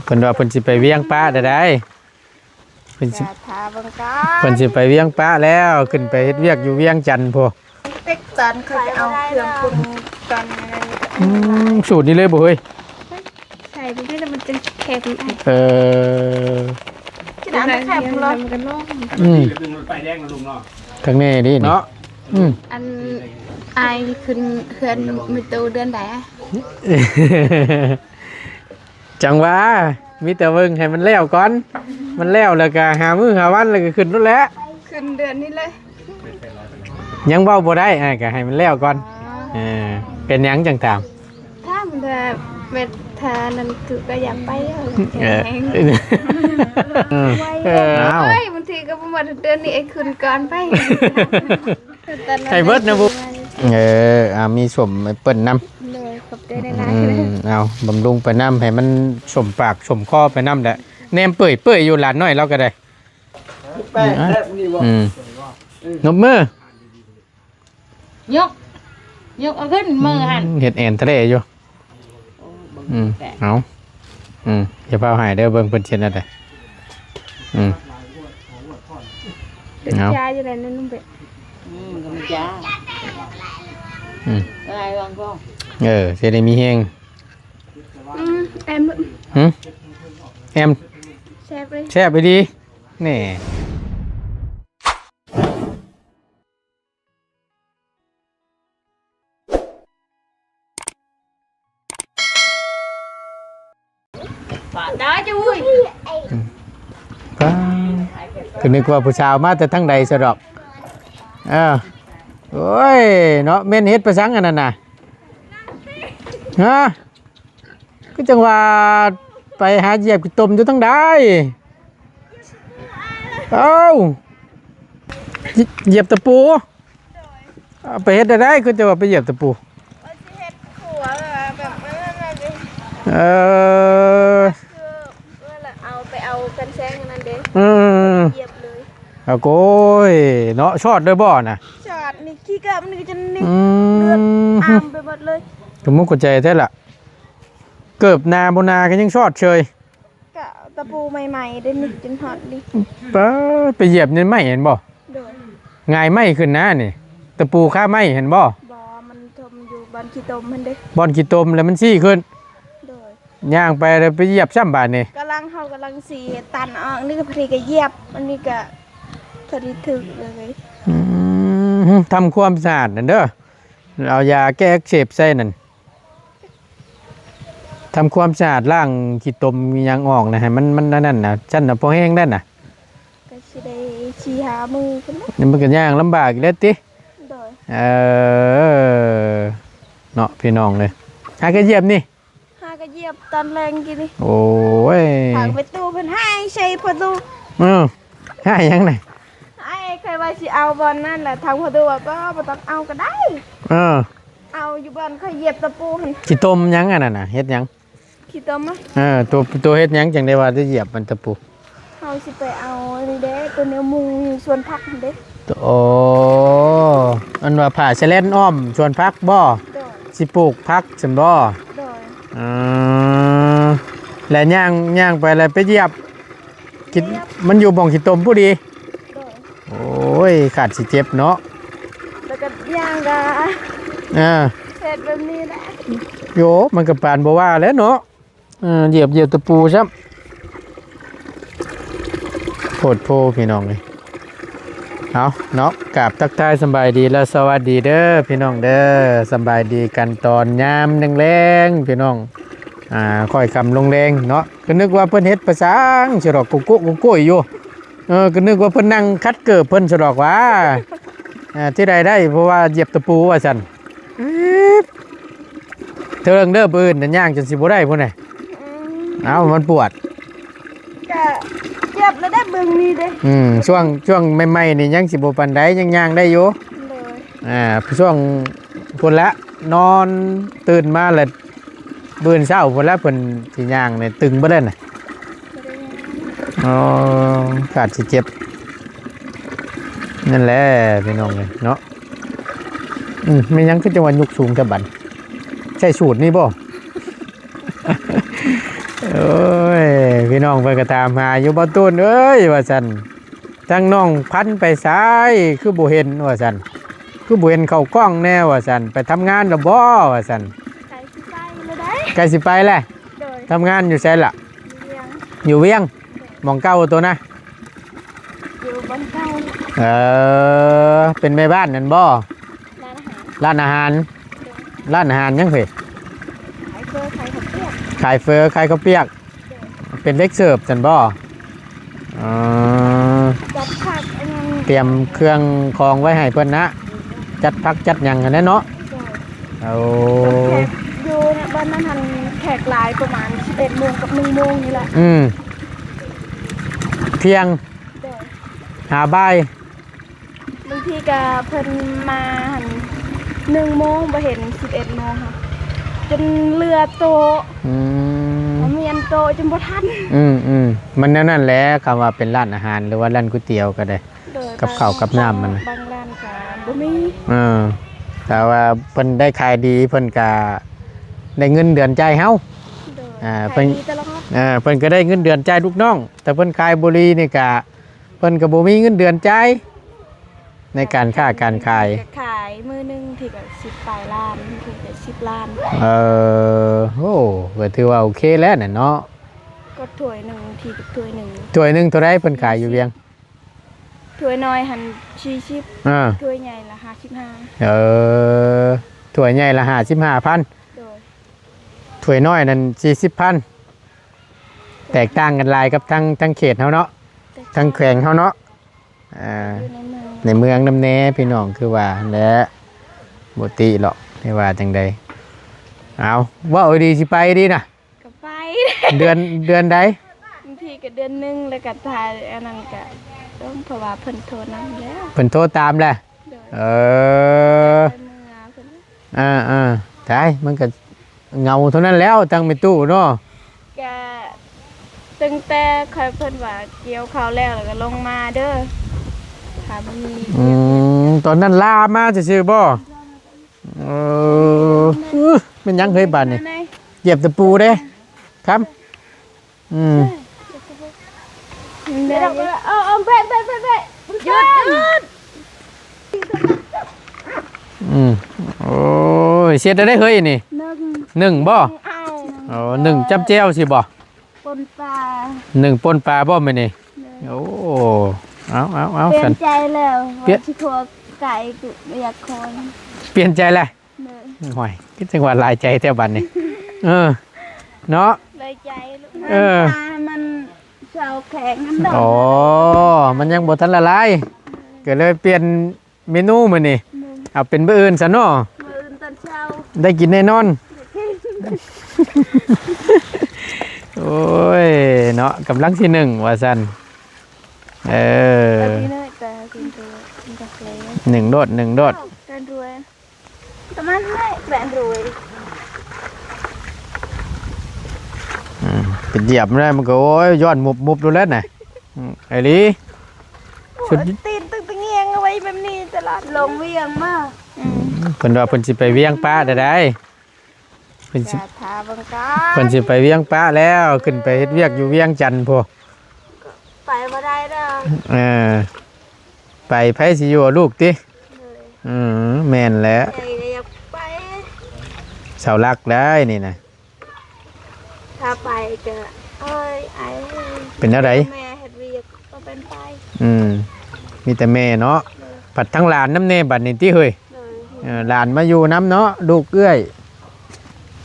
ເພິ່ນວ່າເພິ່ນຊິໄປວຽງປະໃດໆ ເພິ່ນຊິ ຖ້າເບິ່ງກ່ອນ ເພິ່ນຊິໄປວຽງປະແລ້ວ ຂຶ້ນໄປເຮັດວຽກຢູ່ວຽງຈັນພຸ້ນ ເຕັກຕອນເຂົາຈະເອົາເຄື່ອງປຸງຕອນນັ້ນ ອືມ ສູດນີ້ເລີຍບໍ່ເຮີ້ຍ? ໃສ່ໄປເລີຍ ແລ້ວມັນຈະແຂງ ເອີ ຈະໄດ້ແຂງເນາະ ອືມ ໄຟແດງນະລຸງເນາະ ທາງນີ້ນີ້ເນາະ ອືມ ອັນອ້າຍຂຶ້ນເຮືອນແມ່ຕູ້ເດືອນໃດ? ຈັ່ງວ່າ ມີແຕ່ເບິ່ງໃຫ້ມັນແລ້ວກ່ອນ ມັນແລ້ວແລ້ວກໍຫາມື້ຫາວັນ ແລ້ວກໍຂຶ້ນໂລດແຫຼະ ຂຶ້ນເດືອນນີ້ເລີຍ ຍັງເວົ້າບໍ່ໄດ້ ອ້າຍກໍໃຫ້ມັນແລ້ວກ່ອນ ເອີ ເປັນຫຍັງຈັ່ງຖາມ? ຖາມແຕ່ແມ່ນ ຖ້ານັ້ນຄືກໍຢາກໄປ ເອີ ເອີ ເອີ ເອີ ເອົາ ໂອ້ຍ ບາງທີກໍບໍ່ໝົດເດືອນນີ້ ອ້າຍຂຶ້ນກ່ອນໄປ ໃຫ້ເບິດນະບຸ ເອີ ອ່າ ມີສົ້ມແອັບເປິ້ນນຳ ໂດຍ ຂອບໃຈຫຼາຍໆ ອືມ ເອົາ ບຳລຸງໄປນຳ ໃຫ້ມັນສົມປາກສົມຄໍໄປນຳແຫຼະ ແນມເປີ້ຍໆຢູ່ ຫຼານນ້ອຍລາວກໍໄດ້ ແປ້ງແຊບນີ້ບໍ່? ອືມ ນົບມື ຍົກ ຍົກເອົາຂຶ້ນມືຫັ້ນ ເຮັດແອນທະເລຢູ່ ໂອ້ ເບິ່ງ ອືມ ແປະ ເອົາ ອືມ ຢ່າຟ້າວໃຫ້ເດີ ເບິ່ງເພິ່ນເຮັດແນວໃດ ອືມ ເອົາ ຈາຢູ່ໃດນັ້ນເປັນ ອືມ ກໍມີຈາ ອືມ ອະໄລວາງກ້ອງ ເອີ ຊິໄດ້ມີແຮງ ອືມ ແອມ ຫື? ແອມ ແຊບເລີຍ ແຊບອີ່ຫຼີ ນີ້ ປາດຕາຈຸ້ຍ ປ້າ ກໍນຶກວ່າຜູ້ສາວມາແຕ່ທາງໃດຊະດອກ ເອີ ໂອ້ຍ ເນາະ ແມ່ນເຮັດໄປສັງອັນນັ້ນນະ ຮະ? ຄືຈັ່ງວ່າໄປຫາຢຽບຂີ້ຕົມຢູ່ທາງໃດ? ເອົ້າ ຢຽບຕະປູ ເອົາໄປເຮັດແນວໃດ? ຄືຈັ່ງວ່າໄປຢຽບຕະປູ ວ່າຊິເຮັດຂົວແບບ ເອີ ຄືວ່າລະເອົາໄປເອົາກັນແສງອັນນັ້ນເດ້ ອືມ ຢຽບເລີຍ ອາໂກຍ ເນາະ ຊອດເລີຍບໍ່ນະ? ຊອດ ນີ້ຂີ້ເກີບມັນກໍຈະນີ້ ອືມ ເລືອດອາມໄປໝົດເລີຍ ກະມຸກກະໃຈແທ້ລະ ເກີບໜາບໍ່ໜາກໍຍັງຊອດເຊີຍ ກະຕະປູໃໝ່ໆ ເດ້ນີ້ ຈົນຮອດນີ້ ປາ ໄປຢຽບໃນໄມ້ຫັ້ນບໍ່? ໂດຍ ຫງາຍໄມ້ຂຶ້ນນະນີ້ ຕະປູຄາໄມ້ຫັ້ນບໍ່? ບໍ່ ມັນຖົ່ມຢູ່ບ່ອນຂີ້ຕົມຫັ້ນເດ້ ບ່ອນຂີ້ຕົມແລ້ວມັນຊີ້ຂຶ້ນ ໂດຍ ຍ່າງໄປແລ້ວໄປຢຽບຊ້ຳບາດນີ້ ກຳລັງ ເຮົາກຳລັງຊິຕັນອອກ ນີ້ກໍພໍດີກໍຢຽບ ອັນນີ້ກໍພໍດີຖືກເລີຍ ອືມ ທຳຄວາມສະອາດນັ້ນເດີ ເອົາຢາແກ້ອັກເສບໃສ່ນັ້ນ ທຳຄວາມສະອາດ ລ້າງຂີ້ຕົມອີ່ຫຍັງອອກນະ ໃຫ້ມັນ ມັນອັນນັ້ນນະ ຊັ້ນນະພໍແຮງໄດ້ນະ ກໍຊິໄດ້ສີ່ຫ້າມື້ພຸ້ນແຫຼະ ມັນກໍຍ່າງລຳບາກອີກແລ້ວຕິ ໂດຍ ເອີ ເນາະ ພີ່ນ້ອງເອີຍ ຫາກະຢຽບນີ້ ຫາກະຢຽບຕອນແລງກີ້ນີ້ ໂອ້ຍ ທາງປະຕູເພິ່ນໃຫ້ໃສ່ປະຕູ ເອີ ໃຫ້ຫຍັງນະ? ອ້າຍຂ້ອຍວ່າຊິເອົາບ່ອນນັ້ນແຫຼະ ທາງພໍ່ຕູ້ວ່າ ບໍ່ ບໍ່ຕ້ອງເອົາກໍໄດ້ ເອີ ເອົາຢູ່ບ່ອນຂ້ອຍຢຽບຕະປູຫັ້ນ ຂີ້ຕົມຫຍັງອັນນັ້ນນະ ເຮັດຫຍັງ? ຂີ້ຕົມ ເອີ ຕົວ ຕົວເຮັດຫຍັງຈັ່ງໄດ້ວ່າຈະຢຽບມັນຕະປູ? ເຮົາຊິໄປເອົາອັນນີ້ເດ້ ຕົວແນວມຸງຢູ່ສວນຜັກຫັ້ນເດ້ ໂອ້ ອັນວ່າຜ້າສະແລນອ້ອມສວນຜັກບໍ່? ໂດຍ ຊິປູກຜັກຊັ້ນບໍ່? ໂດຍ ເອີ ແລ້ວຍ່າງ ຍ່າງໄປແລ້ວໄປຢຽບ ກິນ ມັນຢູ່ບ່ອນຂີ້ຕົມຜູ້ດີ ໂດຍ ໂອ້ຍ ຂາດຊິເຈັບເນາະ ແລ້ວກໍຍ່າງກໍ ເອີ ເຮັດແບບນີ້ແຫຼະ ໂຢ ມັນກໍປານບໍ່ວ່າແຫຼະເນາະ ເອີ ຢຽບ ຢຽບຕະປູຊ້ຳ ໂພດໂພພີ່ນ້ອງເອີຍ ເອົາເນາະ ກາບທັກທາຍສະບາຍດີ ແລະ ສະຫວັດດີເດີພີ່ນ້ອງເດີ ສະບາຍດີກັນຕອນຍາມແລງໆ ພີ່ນ້ອງ ອ່າ ຄ່ອຍຄ່ຳລົງແລງເນາະ ກໍນຶກວ່າເພິ່ນເຮັດໄປສັງຊິດອກ ໂກໂກ້ໂກໂກ້ຢູ່ ເອີ ກໍນຶກວ່າເພິ່ນນັ່ງຂັດເກີບເພິ່ນຊະດອກຫວາ ເອີ ທີ່ໃດໄດ້ ເພາະວ່າຢຽບຕະປູວ່າຊັ້ນ ເທີງເດີ ມື້ອື່ນນະຍ່າງຈົນຊິບໍ່ໄດ້ພຸ້ນນະ ອືມ ເອົ້າ ມັນປວດ ກະເຈັບແລ້ວເດ້ ເບິ່ງນີ້ເດ້ ອືມ ຊ່ວງ ຊ່ວງໃໝ່ໆນີ້ຍັງຊິບໍ່ປານໃດ ຍັງຍ່າງໄດ້ຢູ່ ໂດຍ ອ່າ ຊ່ວງພຸ້ນລະ ນອນຕື່ນມາແລ້ວ ມື້ເຊົ້າພຸ້ນແຫຼະ ເພິ່ນຊິຍ່າງນີ້ຕຶງເບິດແລ້ວນະ ອໍ ຂາດຊິເຈັບ ນັ້ນແຫຼະພີ່ນ້ອງເອີຍເນາະ ອືມ ແມ່ນຫຍັງຄືຈັ່ງວ່າຍົກສູງແທ້ບັດ ໃຊ້ສູດນີ້ບໍ່? ໂອ້ຍ ນ້ອງເພິ່ນກໍຖາມຫາຢູ່ ບ່າວຕູນເອີຍ ວ່າຊັ້ນ ທາງນ້ອງພັນໄປໃສ ຄືບໍ່ເຫັນ ວ່າຊັ້ນ ຄືບໍ່ເຫັນເຂົ້າກ້ອງແດ່ ວ່າຊັ້ນ ໄປທຳງານແລ້ວບໍ່ ວ່າຊັ້ນ. ໃກ້ຊິໄປແລ້ວໃດ໋. ໃກ້ຊິໄປແລ້ວ. ໂດຍ. ທຳງານຢູ່ໃສລະ? ຢູ່ວຽງ. ຢູ່ວຽງ? ໂດຍ. ໝ່ອງເກົ່າໂຕນະ? ຢູ່ບ່ອນເກົ່າ. ເອີ ເປັນແມ່ບ້ານນັ້ນບໍ່? ຮ້ານອາຫານ. ຮ້ານອາຫານ. ໂດຍ. ຮ້ານອາຫານຫຍັງເອີຍ? ຂາຍເຝີ ຂາຍເຂົ້າປຽກ. ຂາຍເຝີ ຂາຍເຂົ້າປຽກ. ໂດຍ. ເປັນເດັກເສີບຊັ້ນບໍ່? ອໍ ຈັດຜັກອັນນັ້ນ ຕຽມເຄື່ອງຂອງໄວ້ໃຫ້ເພິ່ນນະ ຈັດຜັກຈັດຫຍັງຫັ້ນແຫຼະເນາະ. ໂດຍ. ໂອ້ ແຂກຢູ່ໃນບ່ອນນັ້ນຫັ້ນ ແຂກຫຼາຍປະມານສິບເອັດໂມງກັບໜຶ່ງໂມງນີ້ແຫຼະ. ອືມ ທ່ຽງ. ໂດຍ. ຫາບ່າຍ. ບາງທີກະເພິ່ນມາຫັ້ນ ໜຶ່ງໂມງ ບໍ່ເຫັນ ສິບເອັດໂມງ ຈົນເຫຼືອໂຕະ. ອືມ ບໍ່ມີອັນໂຕະ ຈົນບໍ່ທັນ. ອືມໆ ມັນແນວນັ້ນແຫຼະ ຄຳວ່າເປັນຮ້ານອາຫານ ຫຼືວ່າຮ້ານກ໋ວຍຕຽວກໍໄດ້. ໂດຍ. ກັບເຂົ້າກັບນ້ຳມັນ ບາງຮ້ານກະບໍ່ມີ. ເອີ ຖ້າວ່າເພິ່ນໄດ້ຂາຍດີ ເພິ່ນກະໄດ້ເງິນເດືອນຈ່າຍເຮົາ. ໂດຍ. ອ່າ ຂາຍດີຕະຫຼອດ. ເອີ ເພິ່ນກໍໄດ້ເງິນເດືອນຈ່າຍລູກນ້ອງ ແຕ່ເພິ່ນຂາຍບໍ່ດີນີ້ກະ ເພິ່ນກໍບໍ່ມີເງິນເດືອນຈ່າຍໃນການຄ້າການຂາຍ. ກໍຂາຍມື້ໜຶ່ງທີ່ກໍສິບປາຍລ້ານ ບາງທີກໍສິບລ້ານ. ເອີ ໂອ້ ກໍຖືວ່າໂອເຄແລ້ວນະເນາະ. ກໍຖ້ວຍໜຶ່ງ ບາງທີກໍຖ້ວຍໜຶ່ງ. ຖ້ວຍໜຶ່ງເທົ່າໃດເພິ່ນຂາຍຢູ່ວຽງ? ຖ້ວຍນ້ອຍຫັ້ນສີ່ສິບ. ອ່າ ຖ້ວຍໃຫຍ່ລະຫ້າສິບຫ້າ. ເອີ ຖ້ວຍໃຫຍ່ລະຫ້າສິບຫ້າພັນ. ໂດຍ. ຖ້ວຍນ້ອຍນັ້ນສີ່ສິບພັນ. ແຕກຕ່າງກັນຫຼາຍກັບທາງ ທາງເຂດເຮົາເນາະ ແຕກຕ່າງ ທາງແຂວງເຮົາເນາະ. ອ່າ ຢູ່ໃນເມືອງ ໃນເມືອງນຳແດ່ພີ່ນ້ອງ ຄືວ່າຫັ້ນແຫຼະ ບໍ່ຕິຫຼອກ ຊິວ່າຈັ່ງໃດ. ເອົາ ເວົ້າດີ ຊິໄປດີນະ? ກໍໄປ. ເດືອນ ເດືອນໃດ? ບາງທີກໍເດືອນໜຶ່ງ ແລ້ວກໍຖ້າອັນນັ້ນກໍ ເພາະວ່າເພິ່ນໂທນຳແລ້ວ ເພິ່ນໂທຕາມແລ້ວ. ໂດຍ. ເອີ ໄປເມືອເພິ່ນ. ອ່າໆ ຕາຍ ມັນກໍເຫງົາເທົ່ານັ້ນແລ້ວ ທາງແມ່ຕູ້ເນາະ. ກະຕັ້ງແຕ່ຂ້ອຍ ເພິ່ນວ່າກ່ຽວເຂົ້າແລ້ວ ແລ້ວກໍລົງມາເດີ ຖ້າບໍ່ມີ. ອືມ ຕອນນັ້ນລາມາຊື່ໆບໍ່? ເອີ ອື ແມ່ນຫຍັງເຮີ້ຍບາດນີ້? ຢຽບຕະປູເດ້ ຄຳ. ອືມ ເອົາ ເອົາ ແບະ ແບະ ແບະ ແບະ ຢຸດ ຢຸດ. ອືມ ໂອ້ຍ ເຊັດແລ້ວເດ້ເຮີ້ຍນີ້. ໜຶ່ງ ໜຶ່ງບໍ່? ໜຶ່ງເອົາ. ອໍ ໜຶ່ງຈ້ຳແຈ່ວຊິບໍ່? ປົ່ນປາ. ໜຶ່ງປົ່ນປາບໍ່ມື້ນີ້? ໂດຍ. ໂອ້ ເອົາ ເອົາ ເອົາ ປ່ຽນໃຈແລ້ວ ວ່າຊິຄົວໄກ່ ຢາກຄົວ. ປ່ຽນໃຈແລ້ວ? ໂດຍ. ໂອ້ຍ ຄືຈັ່ງວ່າຫຼາຍໃຈແທ້ບັດນີ້. ເອີ ເນາະ ຫຼາຍໃຈ. ເອີ ມັນເຊົາແຂງນັ້ນດອກ. ອໍ ມັນຍັງບໍ່ທັນລະລາຍ ກໍເລີຍປ່ຽນເມນູມື້ນີ້. ໂດຍ. ເອົາເປັນມື້ອື່ນຊະເນາະ ມື້ອື່ນຕອນເຊົ້າ ໄດ້ກິນແນ່ນອນ. ໂອ້ຍ ເນາະ ກຳລັງຊິໜຶ່ງວ່າຊັ້ນ. ເອີ ໜຶ່ງໂດດ ໜຶ່ງໂດດ. ປະມານນັ້ນແຫຼະ ແບນໂດຍ. ອືມ ໄປຢຽບມັນໄດ້ ມັນກໍ ໂອ້ຍ ຍ້ອນມຸບໆໂລດແລ້ວນະ. ອືມ ໄອ້ຫຼີ ໂອ້ຍ ຊຸດ ຕີນຕຶກຕະງຽງເອົາໄວ້ແບບນີ້ຕະຫຼອດ ລົງວຽງມາ. ອືມ ເພິ່ນວ່າເພິ່ນຊິໄປວຽງປະໄດ້ ເພິ່ນຊິ ຖ້າເບິ່ງກ່ອນ ເພິ່ນຊິໄປວຽງປະແລ້ວ ຂຶ້ນໄປເຮັດວຽກຢູ່ວຽງຈັນພຸ້ນ. ໄປບໍ່ໄດ້ດອກ. ເອີ ໄປໃຜຊິຢູ່ເອົາລູກຕິ? ໂດຍ. ອືມ ແມ່ນແຫຼະ ໃຫຍ່ກໍຢາກໄປ ເສົາຫຼັກໄດ້ນີ້ນະ. ຖ້າໄປກໍ ໂອ້ຍ ອາຍ ເປັນແນວໃດ? ແມ່ເຮັດວຽກກໍເປັນໄປ. ອືມ ມີແຕ່ແມ່ເນາະ. ໂດຍ. ພັດທັງຫຼານນຳແດ່ບັດນີ້ຕິເຮີ້ຍ? ໂດຍ. ເອີ ຫຼານມາຢູ່ນຳເນາະ ລູກເອື້ອຍ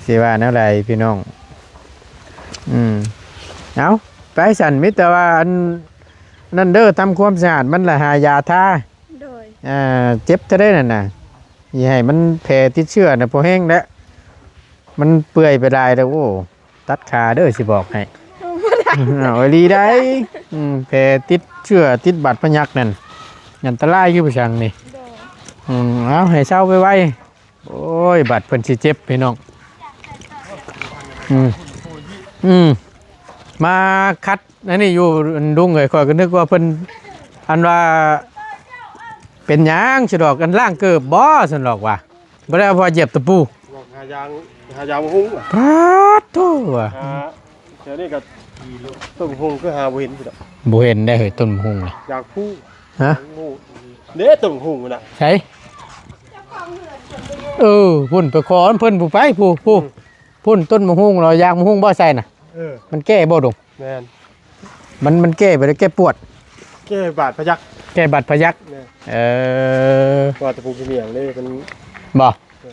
ຊິວ່າແນວໃດພີ່ນ້ອງ? ອືມ ເອົາ ໄປຊັ້ນ ມີແຕ່ວ່າອັນນັ້ນເດີ ທຳຄວາມສະອາດມັນ ລະຫາຢາທາ. ໂດຍ. ອ່າ ເຈັບເທົ່າໃດນັ້ນນະ ຢ່າໃຫ້ມັນແຜ່ຕິດເຊື້ອນະ ພໍແຮງແລ້ວ ມັນເປື່ອຍໄປຫຼາຍແລ້ວ. ໂອ້ ຕັດຂາເດີ ຊິບອກໃຫ້. ບໍ່ໄດ້. ເອົາອີ່ຫຼີໄດ໋. ອືມ ແຜ່ຕິດເຊື້ອ ຕິດບາດພະຍັກນັ້ນ ອັນຕະລາຍຄືບໍ່ຊັງນີ້. ໂດຍ. ອືມ ເອົາ ໃຫ້ເຊົາໄວໆ. ໂອ້ຍ ບາດເພິ່ນຊິເຈັບພີ່ນ້ອງ. ອືມ ອືມ ມາຂັດອັນນີ້ຢູ່ລຸງເອີຍ ຂ້ອຍກໍນຶກວ່າເພິ່ນ ອັນວ່າເປັນຫຍັງຊິດອກ ອັນລ້າງເກີບບໍ່ຊັ້ນດອກວ່າ ບໍ່ໄດ້ເອົາຜ້າຢຽບຕະປູ ຫາຢາງ ຫາຢາງມາຫຸງ. ປາດໂທ້ ຫາ ແຖວນີ້ກໍຕົ້ນຫຸ່ງຄືຫາບໍ່ເຫັນຢູ່ດອກ. ບໍ່ເຫັນໄດ້ເຮີ້ຍ ຕົ້ນຫຸ່ງນະ. ຢາກຮູ້. ຮະ? ເດ້ຕົ້ນຫຸ່ງນະ. ໃສ? ເອີ ພຸ້ນໄປຂໍເພິ່ນ ຜູ້ໄປ ຜູ້ ຜູ້ ອືມ ພຸ້ນຕົ້ນໝາກຫຸ່ງເນາະ. ຢາກໝາກຫຸ່ງບໍ່ໃສ່ນະ? ເອີ ມັນແກ້ບໍ່ດຸ? ແມ່ນ. ມັນ ມັນແກ້ໄປແລ້ວ ແກ້ປວດ ແກ້ບາດພະຍັກ ແກ້ບາດພະຍັກ. ແມ່ນ. ເອີ ວ່າແຕ່ປູກຂີ້ເມຍງເດ້ ມັນ ບໍ່? ເອີ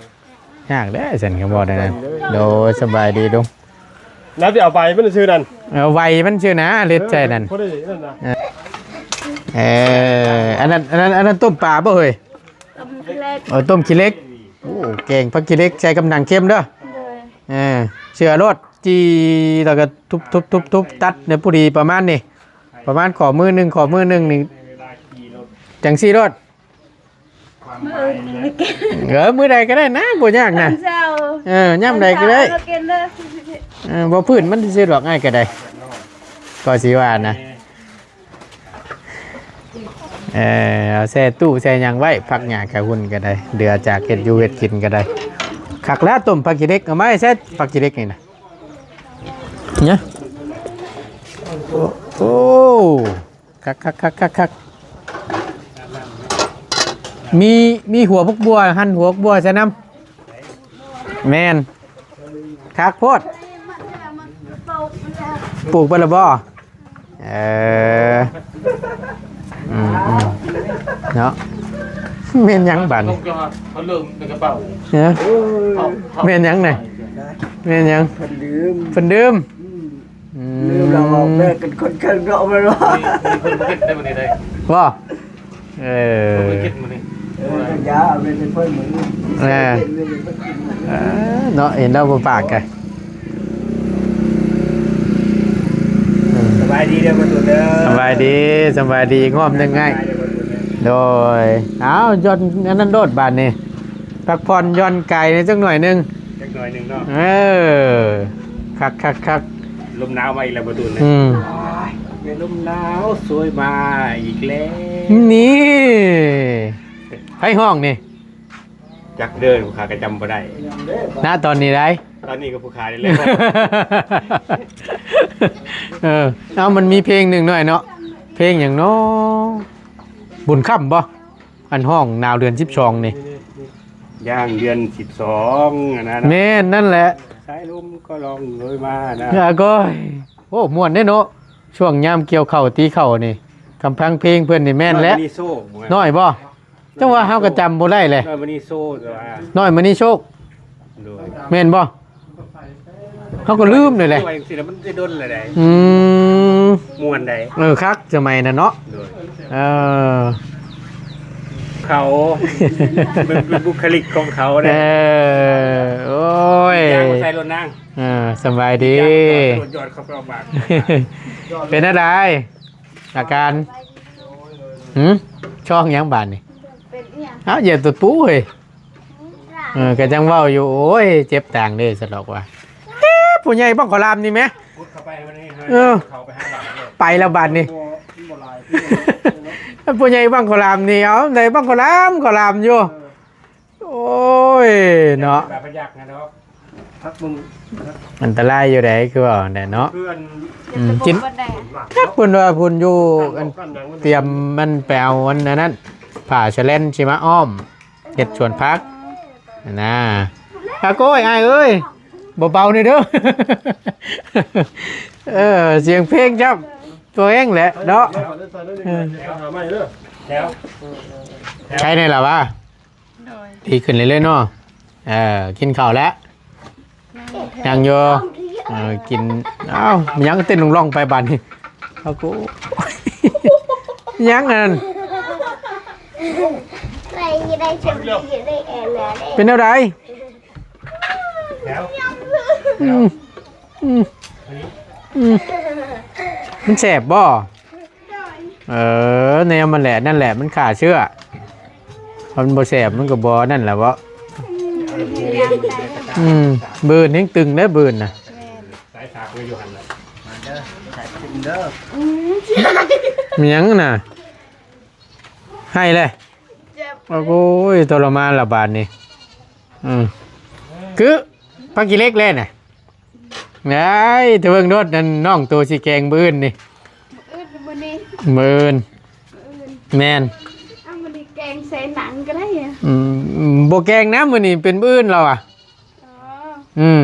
ຍາກເດ້ຊັ້ນ ຄັນບໍ່ໄດ້ນັ້ນ. ໂດຍ ສະບາຍດີລຸງ. ແລ້ວໄປເອົາໃບມັນຊື່ນັ້ນ ເອົາໃບມັນຊື່ນະ ເລັດໃສ່ນັ້ນ. ເອີ ພໍໄດ້ນັ້ນນະ. ເອີ ເອີ ອັນນັ້ນ ອັນນັ້ນ ອັນນັ້ນຕົ້ມປາບໍ່ເຮີ້ຍ? ຕົ້ມຂີ້ເຫຼັກ. ເອີ ຕົ້ມຂີ້ເຫຼັກ. ໂອ້ ແກງຜັກຂີ້ເຫຼັກໃສ່ກັບໜັງເຄັມເດີ. ໂດຍ. ເອີ ເຊື່ອໂລດ ຈີ່ ແລ້ວກໍທຸບໆໆໆ ຕັດໃຫ້ພໍດີປະມານນີ້ ປະມານຂໍ້ມືໜຶ່ງ ຂໍ້ມືໜຶ່ງນີ້ ຈັ່ງຊີ້ໂລດ. ມື້ອື່ນນີ້ແກງ. ເອີ ມື້ໃດກໍໄດ້ນະ ບໍ່ຍາກນະ. ຕອນເຊົ້າ. ເອີ ຍາມໃດກໍໄດ້. ຕອນເຊົ້າມາກິນເດີ. ເອີ ບໍ່ພື້ນມັນຊື່ໆດອກ ອ້າຍກໍໄດ້ ກໍຊິວ່ານະ. ເອີ ເອົາແຊ່ຕູ້ແຊ່ຫຍັງໄວ້ ຜັກຫຍ້າກະຫຸ່ນກໍໄດ້ ເຫຼືອຈາກເຮັດຢູ່ເຮັດກິນກໍໄດ້. ຄັກແລ້ວ ຕົ້ມຜັກຂີ້ເຫຼັກ. ເອົາມາໃຫ້ແຊ່ຜັກຂີ້ເຫຼັກນີ້ນະ ເນາະ. ໂອ້ ໂອ້ ຄັກໆໆໆ. ມີ ມີຫົວບັກບົວ ຫັ່ນຫົວບັກບົວໃສ່ນຳ. ແມ່ນ. ຄັກໂພດ. ປູກໄປແລ້ວບໍ່? ເອີ ອືມໆ ເນາະ. ແມ່ນຫຍັງບາດນີ້? ເຂົາເລີ່ມໃນກະເປົາ. ຮະ? ເຂົາ ເຂົາ ແມ່ນຫຍັງນະ? ແມ່ນຫຍັງ? ເພິ່ນລືມ ເພິ່ນລືມ. ອືມ ອືມ ລືມແລ້ວເວົ້າແບກກັນຄົນເຄິ່ງເນາະ ແມ່ນບໍ່? ມີ ມີຄົນບໍ່ເຮັດໄດ້ບັດນີ້ໄດ້. ບໍ່? ເອີ ເອີ ເພິ່ນບໍ່ເຮັດມື້ນີ້. ເອີ ຢາເອົາໄປເພິ່ນມື້ນີ້. ເອີ ເອີ ເນາະ ເຫັນລາວບໍ່ປາກກະ. ສະບາຍດີເດີພໍ່ຕູນເດີ. ສະບາຍດີ ສະບາຍດີ ຮອບໜຶ່ງອ້າຍ. ສະບາຍດີພໍ່ຕູນເດີ. ໂດຍ. ເອົາ ຢ່ອນອັນນັ້ນໂລດບາດນີ້ ພັກຜ່ອນຢ່ອນກາຍໃນຈັກໜ້ອຍໜຶ່ງ. ຈັກໜ້ອຍໜຶ່ງເນາະ. ເອີ ຄັກໆໆ. ລົມໜາວມາອີກແລ້ວພໍ່ຕູນເອີຍ. ອືມ ແມ່ລົມໜາວໂຊຍມາອີກແລ້ວ. ນີ້ ໃຜຮ້ອງນີ້? ຈັກເດີ ຜູ້ຂ້າກໍຈຳບໍ່ໄດ້ ນະຕອນນີ້ໄດ໋. ຕອນນີ້ກໍຜູ້ຂ້ານີ້ແຫຼະ. ເອີ ເອົາ ມັນມີເພງໜຶ່ງໜ້ອຍເນາະ ເພງຫຍັງເນາະ ບຸນຄ້ຳບໍ່? ອັນຮ້ອງໜາວເດືອນສິບສອງນີ້ ຍ່າງເດືອນສິບສອງຫັ້ນນະ. ແມ່ນ ນັ້ນແຫຼະ ສາຍລົມກໍລ່ອງໂດຍມານະ. ອາ ໂອ້ຍ ໂອ້ ມ່ວນເດ້ເນາະ ຊ່ວງຍາມກ່ຽວເຂົ້າຕີເຂົ້ານີ້. ກຳພັງເພງເພິ່ນນີ້ແມ່ນແຫຼະ. ນ້ອຍບໍ່? ຈັ່ງວ່າເຮົາກໍຈຳບໍ່ໄດ້ແຫຼະ. ນ້ອຍມະນີໂຊກ ນ້ອຍມະນີໂຊກ. ໂດຍ. ແມ່ນບໍ່? ເຮົາກໍລືມເລີຍແຫຼະ. ມັນຈະດົນແລ້ວໃດ໋. ອືມ ມ່ວນໃດ໋. ເອີ ຄັກສະໄໝນັ້ນເນາະ. ໂດຍ. ເອີ ເຂົາ ເປັນ ເປັນບຸກຄະລິກຂອງເຂົາເດ້. ເອີ ໂອ້ຍ ຍ່າງມາໃສ່ລົດນາງ. ເອີ ສະບາຍດີ. ຍ່າງມາຈອດ ຈອດເຂົ້າໄປເອົາບາດ. ເປັນແນວໃດອາການ? ຫື ຊ່ອງຫຍັງບາດນີ້? ເປັນອີຫຍັງ? ອ້າວ ຢຽບຕະປູເຮີ້ຍ. ເອີ ກໍຈັ່ງເວົ້າຢູ່ ໂອ້ຍ ເຈັບຕາງເດ້ ສະດອກວ່າ. ເອີ ຜູ້ໃຫຍ່ບັ້ງເຂົ້າຫຼາມນີ້ແມ. ເອີ ໄປແລ້ວບາດນີ້. ຜູ້ໃຫຍ່ບັ້ງເຂົ້າຫຼາມນີ້ ເອົາ ໄດ້ບັ້ງເຂົ້າຫຼາມ ເຂົ້າຫຼາມຢູ່. ເອີ ໂອ້ຍ ເນາະ ອັນຕະລາຍຢູ່ໃດ໋ ຄືວ່າແນະເນາະ. ອືມ ກິນ ເພິ່ນວ່າເພິ່ນຢູ່ ອັນ ຕຽມມັນໄປເອົາອັນນັ້ນ ຜ້າສະແລນຊິມາອ້ອມ ເຮັດສວນຜັກນະ. ອາໂກຍ ອ້າຍເອີຍ ເບົາໆໜ່ອຍເດີ. ເອີ ສຽງເພງຈ້ຳ ຕົວເອງແຫຼະເນາະ. ເອີ ໃຊ້ໄດ້ລະວະ? ໂດຍ. ດີຂຶ້ນເລື້ອຍໆເນາະ. ເອີ ກິນເຂົ້າແລ້ວ? ຍັງ ຍັງຢູ່. ເອີ ກິນ ອ້າວ ມັນຍັງເຕັ້ນລົງໆໄປບາດນີ້. ເອົາ ກູ ຍັງອັນນັ້ນ ເປັນແນວໃດ? ອືມ ອືມ ອືມ ມັນແສບບໍ່? ເອີ ແນວມັນແຫຼະ ນັ້ນແຫຼະ ມັນຂ້າເຊື້ອ. ຄັນມັນບໍ່ແສບ ມັນກໍບໍ່ນັ້ນແຫຼະເວາະ. ອືມ ບືນແຮງຕຶງເດ້ ບືນນະ. ແມ່ນ ສາຍສາກໄວ້ຢູ່ຫັ້ນແຫຼະ. ມາເດີ ສາຍຕຶງເດີ. ອືມ ມີຫຍັງນະ? ໄຫ້ແຫຼະ. ເຈັບ. ໂອ້ຍ ທໍລະມານລະບາດນີ້. ອືມ ຄື ພັກຂີ້ເຫຼັກແລ້ວນະ. ໄດ້ ເທາເບິ່ງໂດດ ນັ້ນນ້ອງໂຕຊິແກງມື້ອື່ນນີ້ ມື້ອື່ນ ມື້ນີ້ ມື້ອື່ນ ມື້ອື່ນ ແມ່ນ ເອົາມື້ນີ້ແກງໃສ່ໜັງກໍໄດ້ອະ ອືມ ບໍ່ແກງນຳ ມື້ນີ້ເປັນມື້ອື່ນແລ້ວອະ ອໍ ອືມ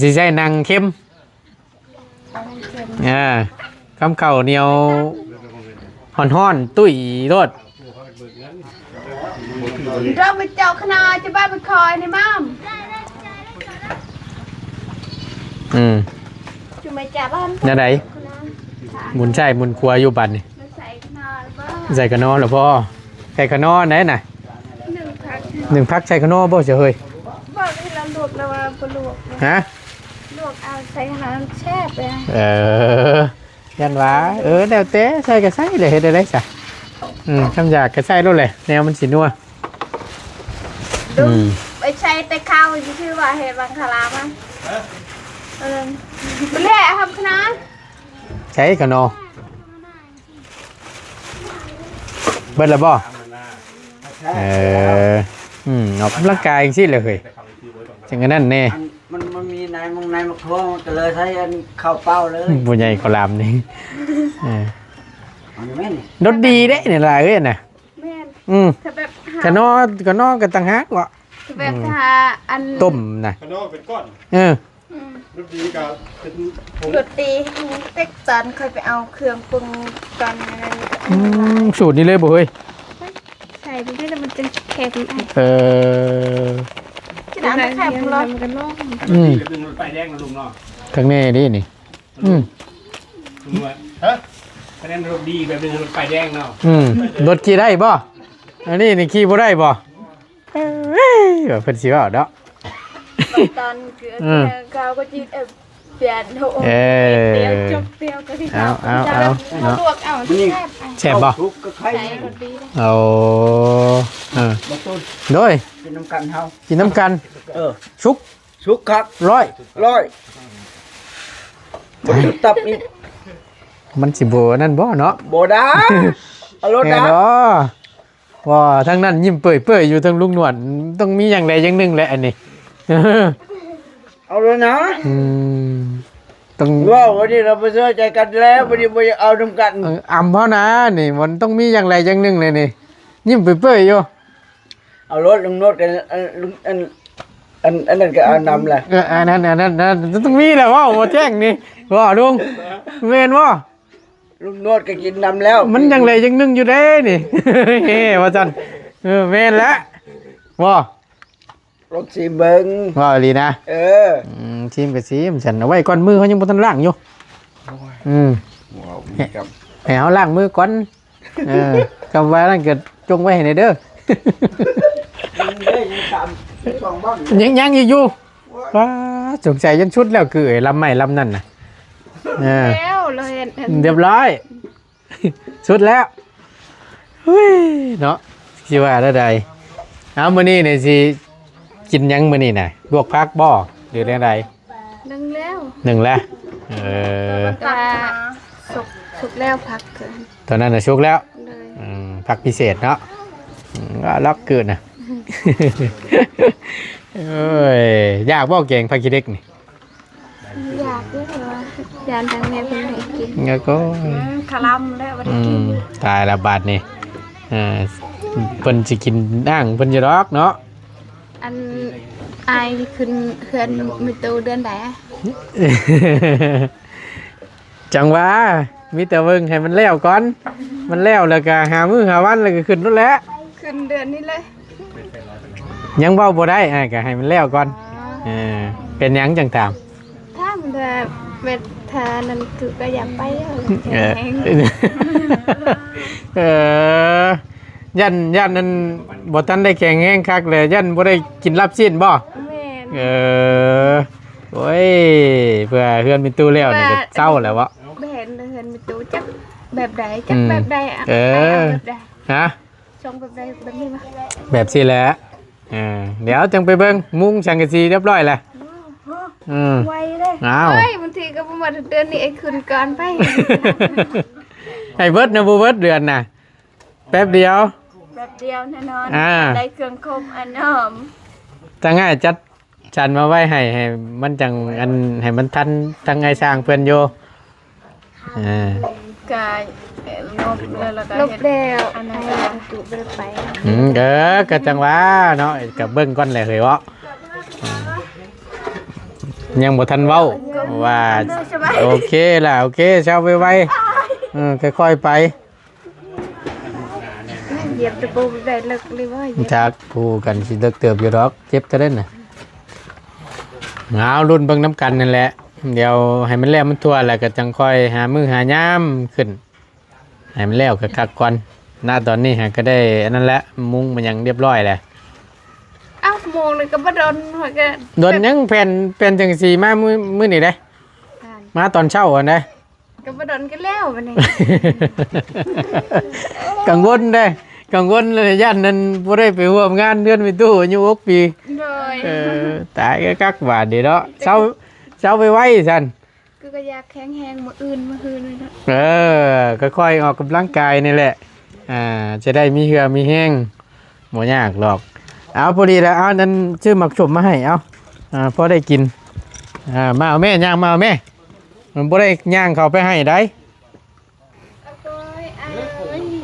ຊິໃສ່ໜັງເຄັມ ໜັງເຄັມ ອ່າ ຄຳເຂົ້າໜຽວ ຮ້ອນໆ ຕຸ້ຍໂລດ ເຮົາໄປເຈົ້າຄະນະຈະບ້າໄປຄອຍນີ້ມາມ ອືມ ຈຸມໄປຈາບ້ານ ແນວໃດ ໝູນຊ້າຍໝູນຂວາຢູ່ບັດນີ້ ໃສ່ຂະນອລະບໍ່ ໃສ່ຂະນອລະບໍ່ ໃສ່ຂະນອໄດ໋ນະ ໜຶ່ງພັກ ໜຶ່ງພັກໃສ່ຂະນອບໍ່ເສຍເຮີຍ ບອກໃຫ້ລາວລວກລາວວ່າບໍ່ລວກ ຮະ ລວກເອົາໃສ່ຫັ້ນແຊບເລີຍ ເອີ ຢ້ານວ່າ ເອີ ແລ້ວແຕ່ ໃສ່ກໍໃສ່ແຫຼະ ເຮັດໄດ້ໄດ໋ຊະ ອືມ ຄຳຢາກກໍໃສ່ໂລດແຫຼະ ແນວມັນຊິນົວ ອືມ ໄປໃສ່ແຕ່ເຂົ້າຊື່ວ່າເຮັດບັງຄະລາມາ ເອີ ແຫຼະຮັບຄະນາ ໃສ່ຂະໜໍ ເບິດແລ້ວບໍ່? ເອີ ອືມ ອອກກຳລັງກາຍຈັ່ງຊີ້ແຫຼະເຮີ້ຍ ຈັ່ງອັນນັ້ນແດ່ ອັນ ມັນ ມັນມີໃນມົງໃນໝາກທົ່ວ ມັນກໍເລີຍໃຊ້ອັນເຂົ້າເປົ້າເລີຍ ຜູ້ໃຫຍ່ເຂົາລາມນີ້ ເອີ ເອົາຢູ່ແມ່ນ ລົດດີເດ້ນີ້ຫຼາຍເອີຍນະ ແມ່ນ ອືມ ຖ້າແບບ ຂະໜໍ ຂະໜໍກໍຕ່າງຫາກເນາະ ແບບ ອືມ ຖ້າອັນ ຕົ້ມນະ ຂະໜໍເປັນກ້ອນ ເອີ ອືມ ລົດດີກໍເປັນ ລົດດີ ເຕັກຕອນຂ້ອຍໄປເອົາເຄື່ອງປຸງຕອນນັ້ນ ອືມ ສູດນີ້ເລີຍບໍ່ເຮີ້ຍ? ໃສ່ນີ້ແລ້ວມັນຈຶ່ງເຄັມ ເອີ ຈະນຳໄປຂາຍບໍ່ລອດ ອືມ ເປັນລົດປ້າຍແດງນະລຸງເນາະ ຂ້າງໃນເດ້ນີ້ ອືມ ລຸງວ່າ ຮະ ຄະແນນລົດດີແບບເປັນລົດປ້າຍແດງເນາະ ອືມ ລົດຂີ່ໄດ້ບໍ່? ອັນນີ້ນີ້ຂີ່ບໍ່ໄດ້ບໍ່? ເອີຍ ວ່າເພິ່ນຊິເວົ້າເນາະ ຕອນຄື ເອີ ເຂົາກໍຈິ ເອີ ປ່ຽນໂຫ ເອີ ດຽວຈົບດຽວກໍຊິ ເອົາ ເອົາ ເອົາ ເອົາ ເນາະ ລວກເອົາ ນີ້ ແຊບ ແຊບບໍ່? ສຸກກໍໄຂ່ ໃສ່ລົດດີ ໂອ້ ເອີ ບໍ່ຕົ້ນ ໂດຍ ກິນນຳກັນເຮົາ ກິນນຳກັນ ເອີ ສຸກ ສຸກຄັກ ຮ້ອຍ ຮ້ອຍ ບໍ່ໄດ້ຕັບອີກ ມັນຊິບໍ່ອັນນັ້ນບໍ່ເນາະ? ບໍ່ໄດ້ ເອົາໂລດນະ ແມ່ນບໍ່? ວ່າທາງນັ້ນຍິ້ມເປີຍໆຢູ່ ທາງລຸງໜວດ ຕ້ອງມີຢ່າງໃດຢ່າງໜຶ່ງແຫຼະອັນນີ້ ເອົາໂລດນະ ອືມ ຕ້ອງ ເວົ້າ ວັນນີ້ເຮົາບໍ່ເຊື່ອໃຈກັນແລ້ວ ວັນນີ້ບໍ່ຢາກເອົານຳກັນ ເອີ ອຳເຮົານະນີ້ ມັນຕ້ອງມີຢ່າງໃດຢ່າງໜຶ່ງແຫຼະນີ້ ຍິ້ມເປີຍໆຢູ່ ເອົາໂລດ ລຸງໂນດກັນ ອັນ ອັນ ອັນ ອັນ ອັນນັ້ນກໍເອົານຳແຫຼະ ເອີ ອັນນັ້ນ ອັນນັ້ນ ອັນນັ້ນຕ້ອງມີແຫຼະ ເວົ້າບໍ່ແຈ້ງນີ້ ເວົ້າລຸງ ແມ່ນບໍ່? ລຸງໂນດກໍກິນນຳແລ້ວ ມັນຈັ່ງໃດຈັ່ງໜຶ່ງຢູ່ເດ້ນີ້ ເອີ ວ່າຊັ້ນ ເອີ ແມ່ນແຫຼະ ບໍ່ ລອງຊີມເບິ່ງ ເວົ້າອີ່ຫຼີນະ ເອີ ອືມ ຊີມກໍຊີມຊັ້ນ ເອົາໄວ້ກ່ອນ ມືເຮົາຍັງບໍ່ທັນລ້າງຢູ່ ໂອ້ຍ ອືມ ເວົ້າມີກັບ ໃຫ້ເຮົາລ້າງມືກ່ອນ ເອີ ຄຳວ່ານັ້ນກໍຈົ່ງໄວ້ໃຫ້ແດ່ເດີ ຍັງ ຍັງອີກຢູ່ ວ້າ ສົງໄສຈົນສຸດແລ້ວ ຄືເອີຍ ລຳໄມ້ລຳນັ້ນນະ ເອີ ແລ້ວ ລະເຫັນ ຮຽບຮ້ອຍ ສຸດແລ້ວ ຫຸ້ຍ ເນາະ ຊິວ່າແນວໃດ ເອົາ ມື້ນີ້ນີ້ຊິກິນຫຍັງມື້ນີ້ນະ ລວກຜັກບໍ່ ຫຼືແນວໃດ? ໜຶ້ງແລ້ວ ໜຶ້ງແລ້ວ ເອີ ແຕ່ວ່າສຸກ ສຸກແລ້ວຜັກ ຕອນນັ້ນນະສຸກແລ້ວ ໂດຍ ອືມ ຜັກພິເສດເນາະ ອືມ ລອກກືນນະ ໂອ້ຍ ຢາກບໍ່ແກງຜັກຂີ້ເຫຼັກນີ້? ຢາກຢູ່ ແຕ່ວ່າຢ້ານທາງແມ່ເພິ່ນບໍ່ໃຫ້ກິນ ແລ້ວກໍ ອືມ ຄະລຳແລ້ວບໍ່ໄດ້ກິນ ອືມ ຕາຍລະບາດນີ້ ເອີ ເພິ່ນຊິກິນນາງເພິ່ນຢູ່ດອກເນາະ ອັນ ອ້າຍຂຶ້ນເຮືອນແມ່ຕູ້ເດືອນໃດ? ຈັ່ງວ່າ ມີແຕ່ເບິ່ງໃຫ້ມັນແລ້ວກ່ອນ ມັນແລ້ວແລ້ວກໍຫາມື້ຫາວັນ ແລ້ວກໍຂຶ້ນໂລດແຫຼະ ຂຶ້ນເດືອນນີ້ເລີຍ ຍັງເວົ້າບໍ່ໄດ້ ອ້າຍກໍໃຫ້ມັນແລ້ວກ່ອນ ອໍ ເອີ ເປັນຫຍັງຈັ່ງຖາມ? ຖາມແຕ່ແມ່ນ ຖ້ານັ້ນຄືກໍຢາກໄປ ເອີ ແຂງແຮງ ເອີ ຢ້ານ ຢ້ານນັ້ນບໍ່ທັນໄດ້ແຂງແຮງຄັກແຫຼະ ຢ້ານບໍ່ໄດ້ກິນລາບຊີ້ນບໍ່? ແມ່ນ ເອີ ໂອ້ຍ ເພື່ອເຮືອນມີຕູ້ແລ້ວນີ້ກໍເຊົາແລ້ວເບາະ ບໍ່ເຫັນເຮືອນມີຕູ້ຈັກແບບໃດ ຈັກແບບໃດ ເອີ ແບບໃດ ຮະ ຊົງແບບໃດ ແບບນີ້ບໍ່? ແບບຊີ້ແຫຼະ ເອີ ດຽວຈັ່ງໄປເບິ່ງ ມຸງສັງກະສີຮຽບຮ້ອຍແລ້ວ ໂອ້ ອືມ ໄວເດ້ ອ້າວ ເອີຍ ບາງທີກໍບໍ່ໝົດເດືອນນີ້ ໄອ້ຂຶ້ນກ່ອນໄປ ໃຫ້ເບິດນະ ບໍ່ເບິດເດືອນນະ ແປັບດຽວ ແປັບດຽວແນ່ນອນ ອ່າ ໄດ້ເຄື່ອງຄົບອັນນອມ ທາງອ້າຍຈັດ ສັນມາໄວ້ໃຫ້ ໃຫ້ມັນຈັ່ງ ອັນ ໃຫ້ມັນທັນທາງອ້າຍຊ່າງເພິ່ນຢູ່. ອ່າ ກະລົບແລ້ວ ແລ້ວກະ ລົບແລ້ວ ອັນນັ້ນ ໃຫ້ຫາງ ລະ ໄປ ອືມ ເອີ ກະຈັ່ງວ່າເນາະ ກະເບິ່ງກ່ອນແຫຼະເຮີ້ຍເວາະ ຍັງບໍ່ທັນເວົ້າວ່າ ໂອເຄລະ ໂອເຄ ເຊົາໄວໆ ເອີ ຄ່ອຍໆໄປ. ຢຽບຕະປູໄດ້ເລິກເລີຍບໍ່? ຈັກ ປູກັນຊິເລິກເຕີບຢູ່ດອກ ເຈັບກະເດັນນະ. ເອົາ ລຸ້ນເບິ່ງນຳກັນນັ້ນແຫຼະ ດຽວໃຫ້ມັນແລ້ວມັນທົ່ວ ແລ້ວກະຈັ່ງຄ່ອຍຫາມື້ຫາຍາມຂຶ້ນ ໃຫ້ມັນແລ້ວຄັກໆກ່ອນ. ນະ ຕອນນີ້ຫາກະໄດ້ອັນນັ້ນແຫຼະ ມຸງມາຫຍັງຮຽບຮ້ອຍແລ້ວ. ເອົ້າ ມຸງນີ້ກະບໍ່ດົນ ຂ້ອຍກະ ດົນຫຍັງ ແຜ່ນ ແຜ່ນສັງກະສີມາມື້ ມື້ນີ້ເດ້ ມາຕອນເຊົ້າຫັ້ນເດ້. ກະບໍ່ດົນກະແລ້ວບັດນີ້. ກັງວົນເດ້ ກັງວົນເລີຍ ຢ້ານນັ້ນບໍ່ໄດ້ໄປຮ່ວມງານເຮືອນແມ່ຕູ້ອາຍຸຫົກປີ. ໂດຍ ເອີ ຕາຍກະຄັກບາດນີ້ເນາະ ເຊົາ ເຊົາໄວໆຊັ້ນ. ກະ ກະຢາກແຂງແຮງມື້ອື່ນມື້ຮືນນີ້ເນາະ. ເອີ ຄ່ອຍໆອອກກຳລັງກາຍນີ້ແຫຼະ ອ່າ ຈະໄດ້ມີເຫື່ອມີແຮງ ບໍ່ຍາກດອກ. ເອົາ ພໍດີລະ ເອົາ ນັ້ນຊື້ໝາກສົ້ມມາໃຫ້ ເອົາ ອ່າ ພໍໄດ້ກິນ. ອ່າ ມາເອົາແມ່ ຍ່າງມາເອົາແມ່. ມັນບໍ່ໄດ້ຍ່າງເຂົ້າໄປໃຫ້ໃດ.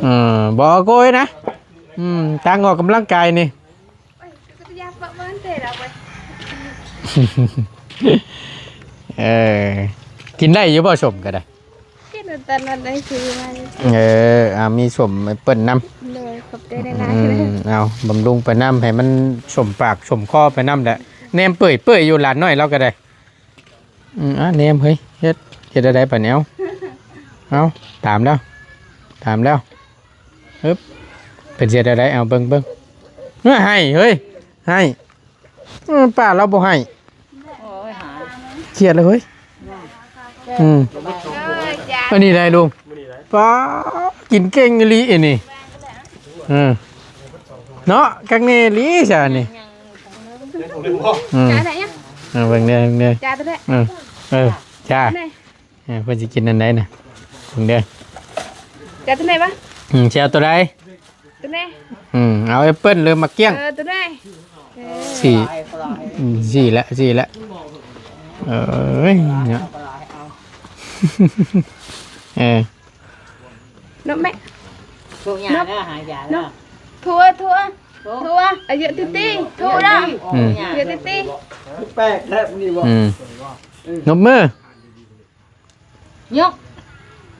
ເອີ ບໍ່ເອົາໂກຍນະ ອືມ ຕັ້ງອອກກຳລັງກາຍນີ້. ເອີ ກິນໄດ້ຢູ່ບໍ່ ສົ້ມກະໄດ້? ກິນຕອນນັ້ນໄດ້ຊື້ມາ. ເອີ ອ່າ ມີສົ້ມແອັບເປິ້ນນຳ. ໂດຍ ຂອບໃຈຫຼາຍໆ. ອືມ ເອົາ ບຳລຸງໄປນຳ ໃຫ້ມັນສົມປາກສົມຄໍໄປນຳແຫຼະ. ແນມເປື່ອຍໆຢູ່ ຫຼານນ້ອຍລາວກະໄດ້. ອືມ ອ່າ ແນມເຮີ້ຍ ເຮັດ ເຮັດແນວໃດບາດນີ້? ເອົາ ເອົາ ຕາມແລ້ວ ຕາມແລ້ວ ຮຶບ ເພິ່ນຊິເຮັດແນວໃດ? ເອົາ ເບິ່ງ ເບິ່ງ ເອີ ໃຫ້ ເຮີ້ຍ ໃຫ້ ເອີ ປ້າລາວບໍ່ໃຫ້ ໂອ້ຍ ຫາ ຄຽດແລ້ວເຮີ້ຍ. ອືມ ອັນນີ້ໄດ໋ລຸງ ປ້າ ກິນເກັ່ງອີ່ຫຼີອັນນີ້. ເອີ ເນາະ ຄັກແນ່ອີ່ຫຼີຊະນີ້. ອືມ ເອົາ ເບິ່ງເດີ ເບິ່ງເດີ ເອີ ເອີ ຈ້າ ເອີ ເພິ່ນຊິກິນອັນໃດນະ ເບິ່ງເດີ. ຈະເອົາໂຕໃດວະ? ອືມ ຊິເອົາໂຕໃດ? ໂຕນີ້ ອືມ ເອົາແອັບເປິ້ນ ຫຼື ໝາກກ້ຽງ? ເອີ ໂຕນີ້ ສີ່ ສີ່ລະ ສີ່ລະ ເອີຍ ເນາະ ເອີ ນົບແມ່ ຖົ່ວຫຍ້າເດີ ຫາຢາເດີ ຖົ່ວ ຖົ່ວ ຖົ່ວ ອາຍຸຕິຕິ ຖົ່ວເດີ ອືມ ອາຍຸຕິຕິ ແປກແທ້ນີ້ບໍ່ ອືມ ນົບມື ຍົກ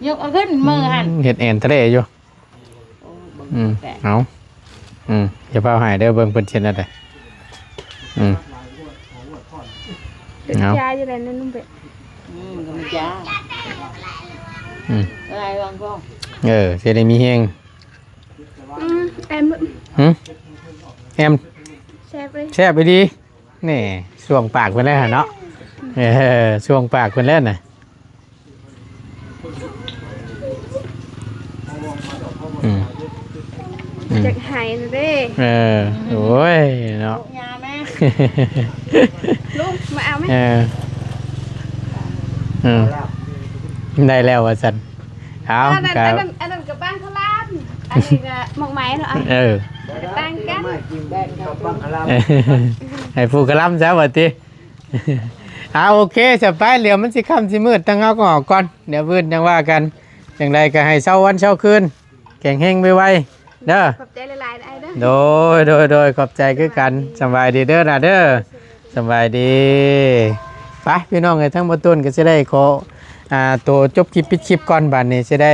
ຍົກເອົາຂຶ້ນມືຫັ້ນ ອືມ ເຮັດແອນທະເລຢູ່ ໂອ້ ເບິ່ງ ອືມ ແປກ ເອົາ ອືມ ຢ່າຟ້າວໃຫ້ເດີ ເບິ່ງເພິ່ນເຮັດແນວໃດ ອືມ ເອົາ ຢາຢູ່ໃດນັ້ນ ອືມ ກະມີຢາ ອືມ ອະໄລວາງກອງ ເອີ ຊິໄດ້ມີແຮງ ອືມ ແອມ ຫຶ ແອມ ແຊບເລີຍ ແຊບອີ່ຫຼີ ນີ້ ຊ່ວງປາກເພິ່ນແລ້ວຫັ້ນເນາະ ເອີ ຊ່ວງປາກເພິ່ນແລ້ວນະ ອືມ ອືມ ຢາກໃຫ້ນະເດ້ ເອີ ໂອ້ຍ ເນາະ ຢາແມ່ ລຸງ ມາເອົາແມ່ ເອີ ເອີ ໄດ້ແລ້ວວ່າຊັ້ນ ເອົາ ອັນນັ້ນ ກະ ອັນນັ້ນ ອັນນັ້ນກະບາງຄະລາມ ອັນນີ້ກະໝາກໄມ້ເນາະ ເອີ ຕ່າງກັນ ໃຫ້ປູກະລຳຊະວ່າຕິ ອ່າ ໂອເຄ ສະບາຍ ດຽວມັນຊິຄ່ຳຊິມືດ ທາງເຮົາກະອອກກ່ອນ ດຽວມື້ອື່ນຈັ່ງວ່າກັນ ຈັ່ງໃດກະໃຫ້ເຊົາວັນເຊົາຄືນ ແຂງແຮງໄວໆເດີ ຂອບໃຈຫຼາຍໆ ອ້າຍເດີ ໂດຍ ໂດຍ ໂດຍ ຂອບໃຈຄືກັນ ສະບາຍດີເດີ ສະບາຍດີເດີ ຫຼາເດີ ສະບາຍດີ ໄປ ພີ່ນ້ອງເອີຍ ທາງບ່າວຕຸນກະຊິໄດ້ຂໍ ອ່າ ໂຕຈົບຄລິບປິດຄລິບກ່ອນ ບາດນີ້ຊິໄດ້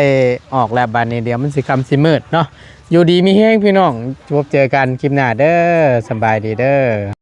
ອອກແລ້ວ ບາດນີ້ດຽວມັນຊິຄ່ຳຊິມືດເນາະ ຢູ່ດີມີແຮງພີ່ນ້ອງ ພົບເຈີກັນຄລິບໜ້າເດີ ສະບາຍດີເດີ.